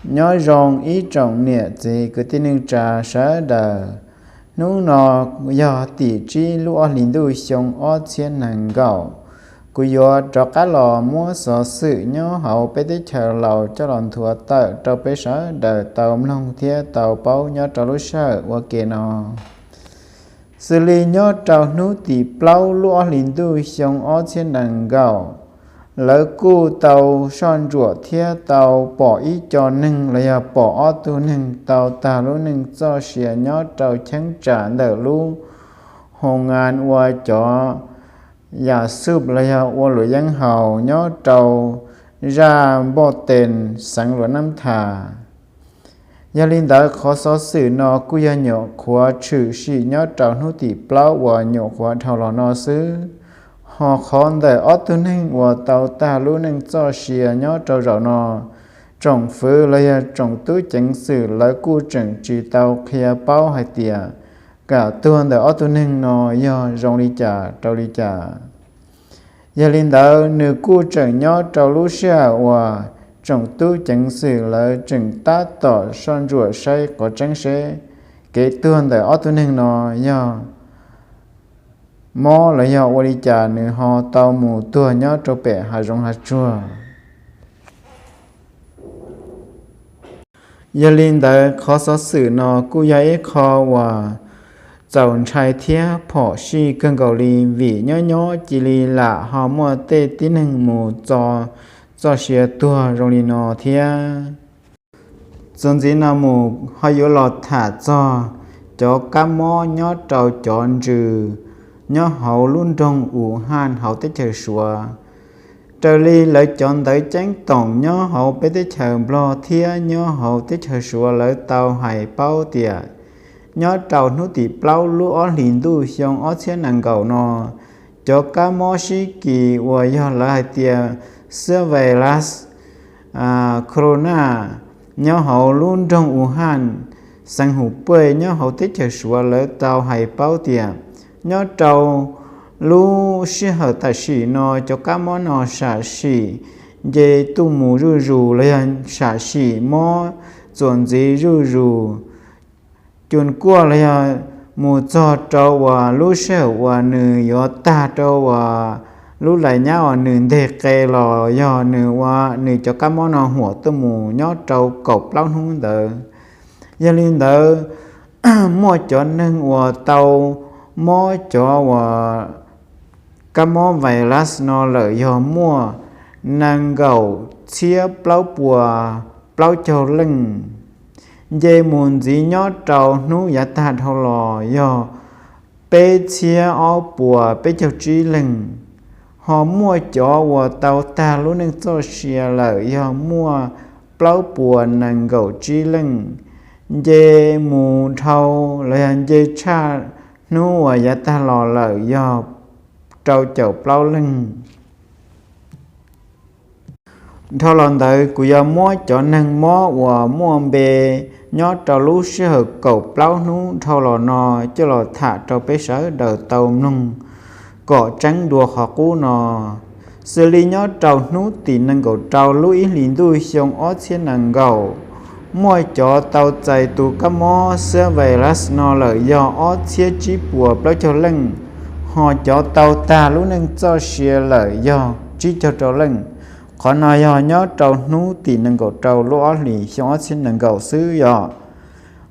Nyob zoo ib tsoom niam txiv kwv tij neej tsa sawv daws. Hnub no yog tim tsib lub ob hlis ntuj xyoo ob txhiab nees nkaum. Kuv yuav rov qab los muab xov xwm nyob hauv peb teb chaws Laus coj los nthuav tawm rau peb sawv daws tau mloog thiab tau paub nyob rau lub sij hawm ua ke no. Xws li nyob rau hnub tim plaub lub ob hlis ntuj xyoo ob txhiab nees nkaum, lawv kuj tau soj ntsuam thiab tau pom ib co neeg los yog pom ob tug neeg tau tag lub neej txoj sia nyob rau cheeb tsam ntawm lub hoo ngan ua cov yam xub los yog ua luam yeeb haus nyob rau zaj Npoj Tees xeev Luam Nab Thas. Yog li ntawd qhov xov xwm no kuj yog nyuam qhuav tshwm sim nyob rau hnub tim plaub uas nyuam qhuav dhau los no xwb. Ho qhov ntawm ob tug neeg uas tau tag lub neej txoj sia nyob rau zaum no, tsoom fwv los yog tsoom tub ceev xwm lawv kuj tseem tsis tau qhia paub hais tias kam tuag ntawm ob tug neeg no yog zoo li cas rau li cas. Yog li ntawd nws kuj tseem nyob rau lub sij hawm uas tsoom tub ceev xwm lawv tseem tab tom soj ntsuam saib qhov tseeb seb kev tuag ntawm ob tug neeg no yog mob los yog ua li cas nws ho tau mus tuag nyob rau pem hav zoov hav tsuag. Yog li ntawd qhov xov xwm no kuj yog ib qho uas txaus ntshai thiab phom sij kawg nkaus li, vim nyob nyob cia li lam ho muaj tej tib neeg mus txo txoj sia tuag zoo li no thiab. Txuas ntxiv no mus ho yuav los tham txog cov kab mob nyob rau cov ntsws nyob hauv lub nroog Wuhan hauv teb chaws Suav. Raws li lawv cov ntawv ceeb toom nyob hauv peb teb chaws Nplog thiab nyob hauv teb chaws Suav lawv tau hais paub tias nyob rau hnub tim plaub lub ob hlis ntuj xyoo ob txhiab nees nkaum no, cov kab mob sib kis uas yog lawv hais tias xwb vais las corona nyob hauv lub nroog Wuhan, xeev Hubei nyob hauv teb chaws Suav lawv tau hais paub tias nyob rau lub sij hawm tam sim no cov kab mob no sam sim nce tuaj mus zuj zus los yog sam sim mob txuas ntxiv zuj zus. Cun kuaj los yog mus txog rau uas lub sij hawm uas nws yuav tag rau uas lub lais nyab uas nws nteg qe los yog nws ua nws cov kab mob no huam tuaj mus nyob rau kaum plaub hnub ntawd. Yog li ntawd, muaj cov neeg uas tau mob cov uas kab mob vais las no lawm yog muaj nees nkaum txhiab plaub puas plaub caug leej. Nce mus ntxiv nyob rau hnub yav tag dhau los yog peb txhiab ob puas peb caug tsib leej. Ho muaj cov uas tau tag lub neej txoj sia lawm yog muaj plaub puas nees nkaum tsib leej. Nce mus dhau los yog nce tshaj hnub uas yav tag los lawm yog rau caum plaub leej. Dhau los ntawd kuv yuav muab cov neeg mob uas muaj npe nyob rau lub sij hawm kaum plaub hnub dhau los no coj los tham rau peb sawv daws tau mloog kom tseeb dua qhov qub no. Xws li nyob rau hnub tim nees nkaum rau lub ib hlis ntuj xyoo ob txhiab nees nkaum, muaj cov tau txais tus kab mob xwb vais las no lawm yog ob txhiab tsib puas plaub caug leej, ho cov tau tag lub neej txoj sia lawm yog tsib caug rau leej. Qhov no yog nyob rau hnub tim nees nkaum rau lub ob hlis xyoo ob txhiab nees nkaum xwb yog.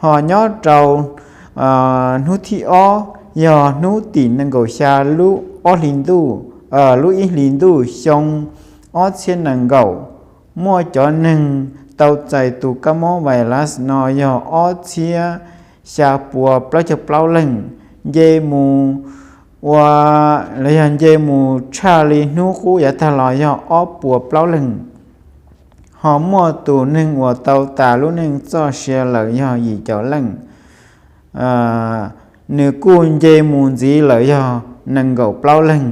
Ho nyob rau hnub thib ob yog hnub tim nees nkaum xya lub ob hlis ntuj, lub ib hlis ntuj xyoo ob txhiab nees nkaum, muaj cov neeg tau txais tus kab mob vais las no yog ob txhiab xya puas plaub caug plaub leej. Nce mus ua los yog nce mus tshaj li hnub qub yav tag los yog ob puas plaub leej. Ho muaj tus neeg uas tau tas lub neej txoj sia lawm yog yim caum leej, nws kuj nce mus ntxiv lawm yog nees nkaum plaub leeg.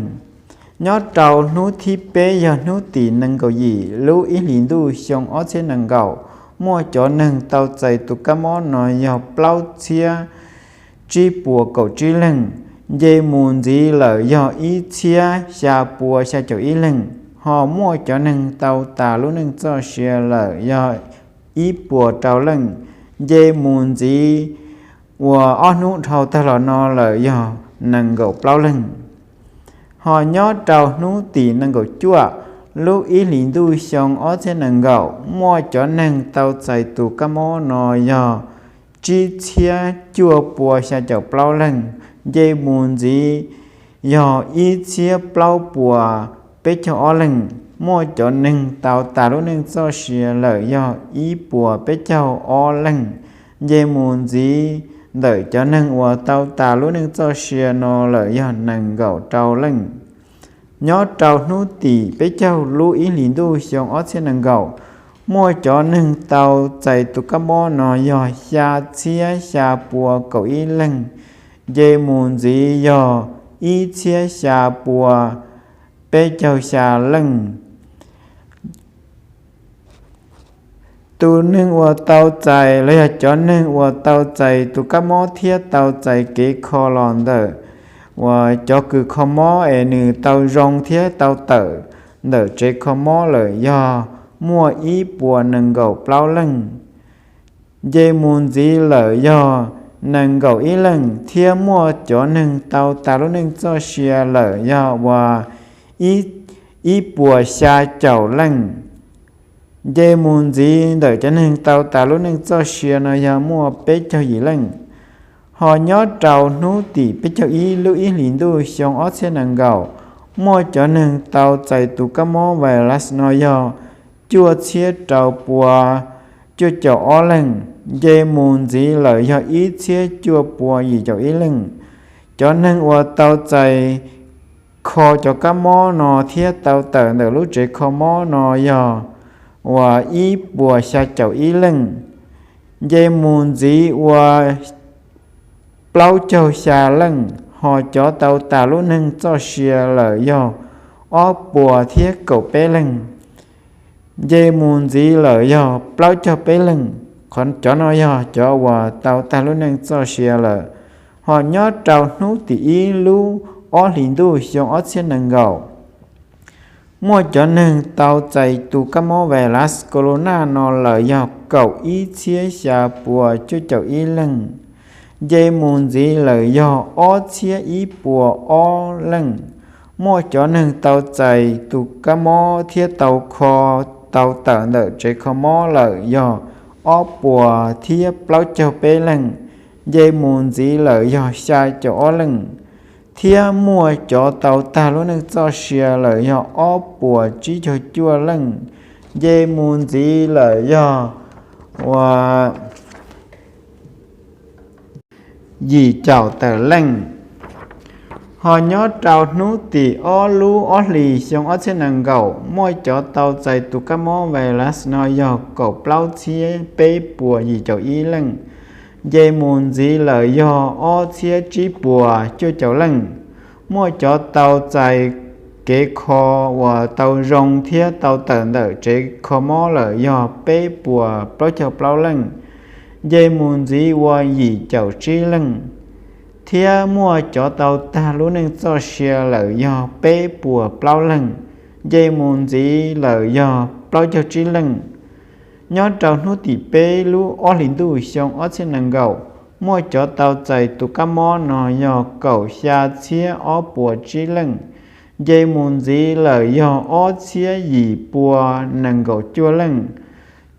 Nyob rau hnub thib peb yog hnub tim nees nkaum yim lub ib hlis ntuj xyoo ob txhiab nees nkaum, muaj cov neeg tau txais tus kab mob no yog plaub txhiab tsib puas kaum tsib leej, nce mus ntxiv lawm yog ib txhiab xya puas xya caum ib leej. Ho muaj cov neeg tau tas lub neej txoj sia lawm yog ib puas rau leej, nce mus ntxiv uas ob hnub dhau tag los no lawm yog nees nkaum plaub leej. Ho nyob rau hnub tim nees nkaum cuaj lub ib hlis ntuj xyoo ob txhiab nees nkaum, muaj cov neeg tau txais tus kab mob no yog tsib txhiab cuaj pua xya caum plaub leej, nce mus ntxiv yog ib txhiab plaub puas peb caug ob leej. Muaj cov neeg tau tas lub neej txoj sia lawm yog ib puas peb caug ob leej, nce mus ntxiv ntawm cov neeg uas tau tas lub neej txoj sia no lawm yog nees nkaum rau leej. Nyob rau hnub tim peb caug lub ib hlis ntuj xyoo ob txhiab nees nkaum, muaj cov neeg tau txais tus kab mob no yog xya txhiab xya pua kaum ib leej, nce mus ntxiv yog ib txhiab xya pua peb caug xya leej. Tus neeg uas tau txais los yog cov neeg uas tau txais tus kab mob thiab tau txais kev kho los ntawm uas cov kws kho mob es nws tau zoo thiab tau tawm ntawm tsev kho mob lawm yog muaj ib puas nees nkaum plaub leej, nce mus ntxiv lawm yog nees nkaum ib leej, thiab muaj cov neeg tau tas lub neej txoj sia lawm yog uas ib puas xya caum leej, nce mus ntxiv ntawm cov neeg tau tas lub neej txoj sia no yog muaj peb caug yim leej. Ho nyob rau hnub tim peb caug ib lub ib hlis ntuj xyoo ob txhiab nees nkaum, muaj cov neeg tau txais tus kab mob vais las no yog cuaj txhiab rau pua cuaj caum ob leej, nce mus ntxiv lawm yog ib txhiab cuaj pua yim caum ib leej. Cov neeg uas tau txais kho cov kab mob no thiab tau tawm ntawm lub tsev kho mob no yog uas ib puas xya caum ib leej, nce mus ntxiv ua plaub caug xya leej. Ho cov tau tas lub neej txoj sia lawm yog ob puas thiab kaum peb leej, nce mus ntxiv lawm yog plaub caug peb leej. Qhov cov no yog cov uas tau tag lub neej txoj sia lawm. Ho nyob rau hnub tim ib lub ob hlis ntuj xyoo ob txhiab nees nkaum, muaj cov neeg tau txais tus kab mob vais las kos los naj no lawm yog kaum ib txhiab xya pua cuaj caum ib leej, nce mus ntxiv lawm yog ob txhiab ib puas ob leej. Muaj cov neeg tau txais tus kab mob thiab tau kho, tau tawm ntawm tsev kho mob lawm yog ob puas thiab plaub caug peb leej, nce mus ntxiv lawm yog xya caum ob leej, thiab muaj cov tau tag lub neej txoj sia lawm yog ob puas tsib caug cuaj leej, nce mus ntxiv lawm yog uas yim caum tawm leej. Ho nyob rau hnub tim ob lub ob hlis xyoo ob txhiab nees nkaum, muaj cov tau txais tus kab mob vais las no yog kaum plaub txhiab peb puas yim caum ib leej, nce mus ntxiv lawm yog ob txhiab tsib puas cuaj caum leej. Muaj cov tau txais kev kho uas tau zoo thiab tau tawm ntawm tsev kho mob lawm yog peb puas plaub caug plaub leej, nce mus ntxiv ua yim caum tsib leej, thiab muaj cov tau tag lub neej txoj sia lawm yog peb puas plaub leej, nce mus ntxiv lawm yog plaub caug tsib leej. Nyob rau hnub tim peb lub ob hlis ntuj xyoo ob txhiab nees nkaum, muaj cov tau txais tus kab mob no yog kaum xya txhiab ob puas tsib leej, nce mus ntxiv lawm yog ob txhiab yim pua nees nkaum cuaj leej.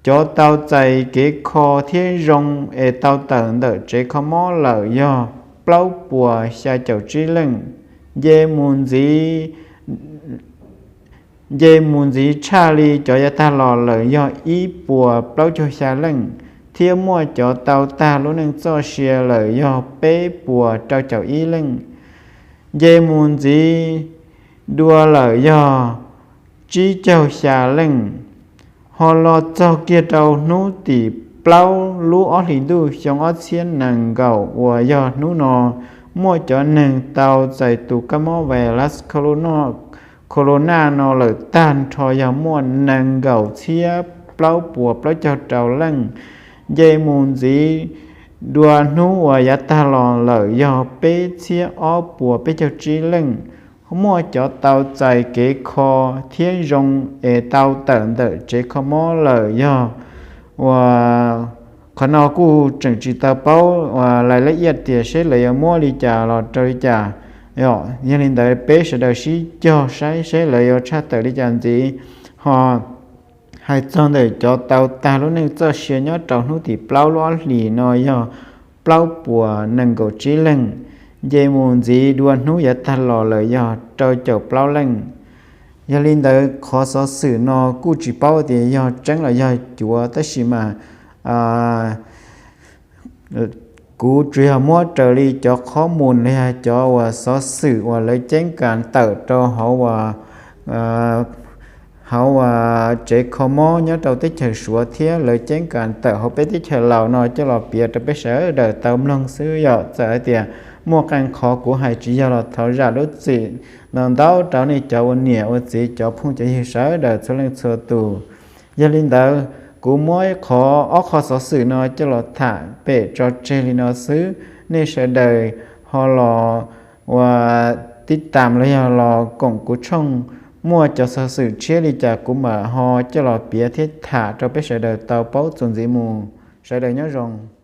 Cov tau txais kev kho thiab zoo es tau tawm ntawm tsev kho mob lawm yog plaub puas xya caum tsib leej, nce mus ntxiv nce mus ntxiv tshaj li cov yav tag los lawm yog ib puas plaub caug xya leej, thiab muaj cov tau tag lub neej txoj sia lawm yog peb puas rau caum ib leej, nce mus ntxiv dua lawm yog tsib caug xya leej. Ho los txog kiag rau hnub tim plaub lub ob hlis ntuj xyoo ob txhiab nees nkaum uas yog hnub no, muaj cov neeg tau txais tus kab mob vais las kos los naj no lawm tag nrho yog muaj nees nkaum txhiab plaub puas plaub caug rau leej, nce mus ntxiv dua hnub uas yav tag los lawm yog peb txhiab ob puas peb caug tsib leej. Muaj cov tau txais kev kho thiab zoo es tau tawm ntawm tsev kho mob lawm yog uas qhov no kuj tseem tsis tau paub uas lais lab iaj tias seb lawv yuav muab li cas los rau li cas. Yog li ntawd peb sawv daws sib cog saib seb lawv yuav tshaj tawm li cas ntxiv. Ho hais txog ntawm cov tau tag lub neej txoj sia nyob rau hnub tim plaub lub ob hlis no yog plaub puas nees nkaum tsib leej, nce mus ntxiv dua hnub yav tag los lawm yog rau caum plaub leej. Yog li ntawd qhov xov xwm no kuj tsis paub tias yog tseeb los yog cuav, tab sis mas kuv tsuas yog muab raws li cov qhob mus los yog cov uas xov xwm uas lawv ceeb kas tawm rau hauv hauv uas tsev kho mob nyob rau teb chaws Suav thiab lawv ceeb kas tawm hauv peb teb chaws Laus no coj los piav rau peb sawv daws tau mloog xwb. Yog txawm hais tias muaj qee qhov kuv hais tsis yog los thov zam lub txim ntau ntau rau nej cov ua niam ua txiv cov phooj cov ywg sawv daws txhua leej txhua tus. Yog li ntawd kuv muab qhov ob qho xov xwm no coj los tham pem tso tseg li no xwb. Nej sawv daws ho los uas tib tam los yog los koom kuv tshooj, muaj cov xov xwm tshiab li cas kuv mam ho coj los piav thiab tham rau peb sawv daws tau paub txuas ntxiv mus. Sawv daws nyob zoo.